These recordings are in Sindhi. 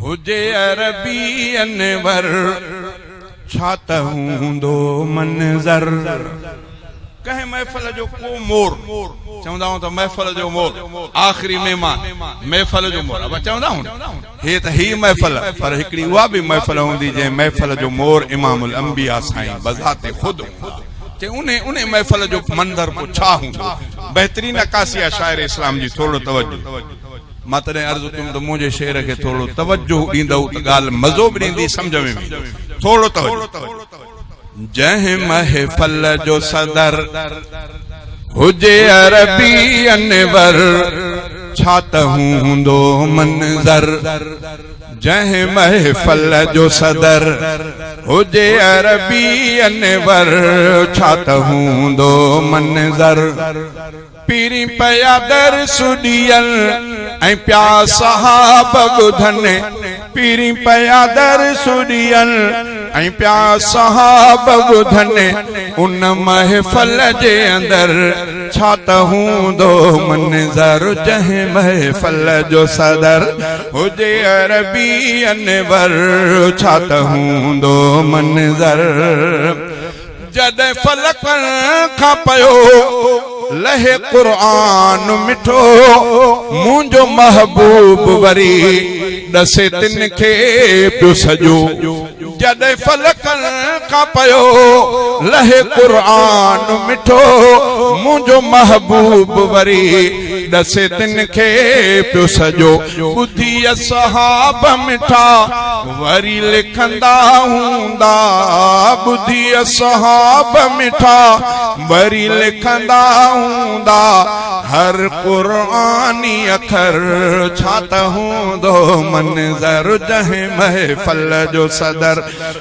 هجي عربي انور، ڇا ته هوندو منظر. ڪنهن محفل جو ڪو مور، چوندا هئون ته محفل جو مور، آخري مهمان، محفل جو مور، ابا چوندا هئون نه، هي ته هي محفل، پر هڪڙي اها به محفل هوندي جنهن محفل جو مور امام الانبياء سائين بذات خود هوندا. چي انهي انهي محفل جو منظر پوء ڇا هوندو؟ بهترين عڪاسي آهي شاعر اسلام جي، ٿورڙو توجه. مان تڏهن عرض ڪيم ته منهنجي شعر کي ٿورڙو توجه ڏيندؤ ته ڳالهه مزو به ڏيندي سمجهه ۾ به ايندو. ٿورڙو توجه. جنهن محفل جو صدر هجي عربي انور، ڇا ته هوندو منظر. جنهن محفل جو صدر هجي عربي انور، ڇا ته هوندو منظر. پيرين پيا درس ڏين ۽ پيا صحاب ٻڌن، پيرين پيا درس ڏين ۽ پيا صحاب ٻڌن، ان محفل جي اندر ڇا ته هوندو منظر. جنهن محفل جو صدر هجي عربي انور، ڇا ته هوندو منظر. جڏهن فلڪن کان پيو لهي قرآن مٺو، منهنجو محبوب وري ڏسي تن کي پيو سڄو. جڏهن فلڪن کان پيو لهي قرآن مٺو، منهنجو محبوب وري ڏسي تن کي پيو سڄو. ٻڌي اصحاب مٺا وري لکندا هوندا، ٻڌي اصحاب مٺا وري لکندا هوندا، هر قرآني اکر، ڇا ته هوندو منظر. جنهن محفل جو صدر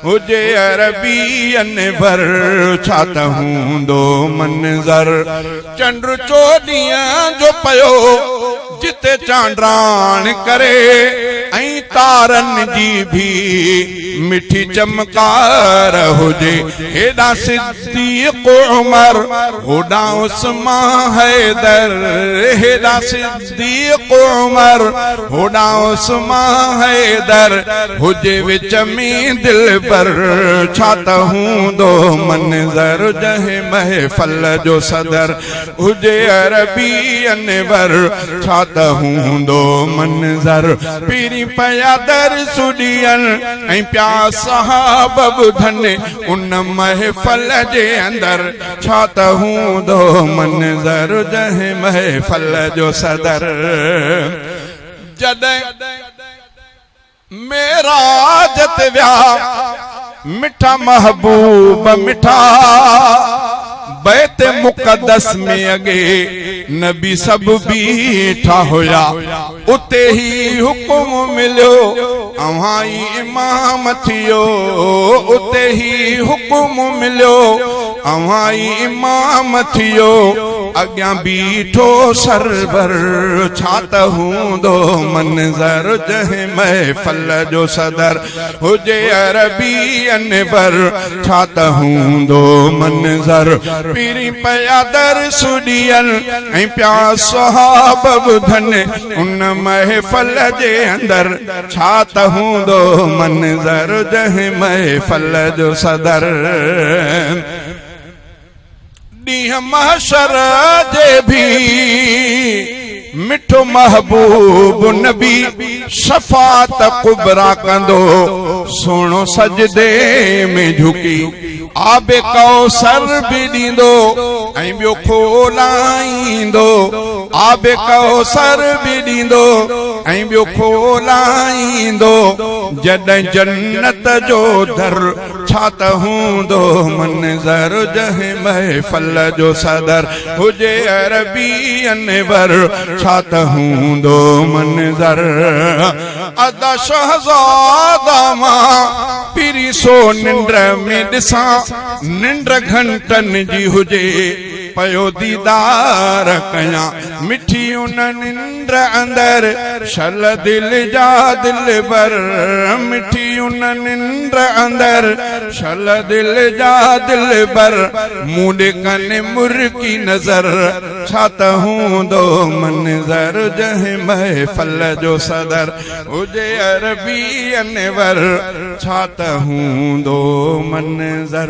هجي عربي انور، ڇا ته هوندو منظر. چنڊ چوڏهينء جو پيو جتي چانڊراڻ ڪري، ۽ تارن جي ڀي مٺي چمڪار هجي. هيڏانهن صديق عمر، هوڏانهن عثمان حيدر، هيڏانهن صديق عمر، هوڏانهن عثمان حيدر، هجي وچ ۾ دلبر، ڇا ته هوندو منظر. جنهن محفل جو صدر هجي عربي انور، ڇا ته هوندو منظر. پيرين پيا درس ڏين ۽ پيا صحاب ٻڌن، ان محفل جي اندر ڇا ته هوندو منظر. جنهن محفل جو صدر جڏهن معراج تي ويا مٺا محبوب مٺا، بيت مقدس ۾ اڳي نبي سڀ بيٺا هيا، اتي هي حڪم مليو اوهان ئي امام ٿيو، اتي هي حڪم مليو اوهان ئي امام ٿيو، اڳيان بيٺو سرور، ڇا ته هوندو منظر. جنهن محفل جو صدر هجي عربي انور، ڇا ته هوندو منظر. پيرين پيا درس ڏين ۽ پيا صحاب ٻڌن، ان محفل جي اندر ڇا ته هوندو منظر. جنهن محفل جو صدر ڏينهن محشر جي ڀي مٺو محبوب نبي شفاعت ڪبريٰ ڪندو، سهڻو سجدي ۾ جهڪي آب ڪوثر به ڏيندو ۽ ٻيو کولائيندو، آب ڪوثر به ڏيندو ۽ ٻيو کولائيندو، جڏهن جنت جو در، ڇا ته هوندو منظر. جنهن محفل جو صدر هجي عربي انور، ڇا ته هوندو منظر. ادا شهزادا مان پرين سو ننڊ ۾ ڏسان، ننڊ گهنٽن جي هجي. پيو ديدار ڪيان. مٺي ان ننڊ اندر، شل دل جا دلبر. مٺي ان ننڊ اندر، شل دل جا دلبر. مون ڏي ڪن مرڪي نظر، ڇا ته هوندو منظر. جنهن محفل جو صدر هجي عربي انور، ڇا ته هوندو منظر.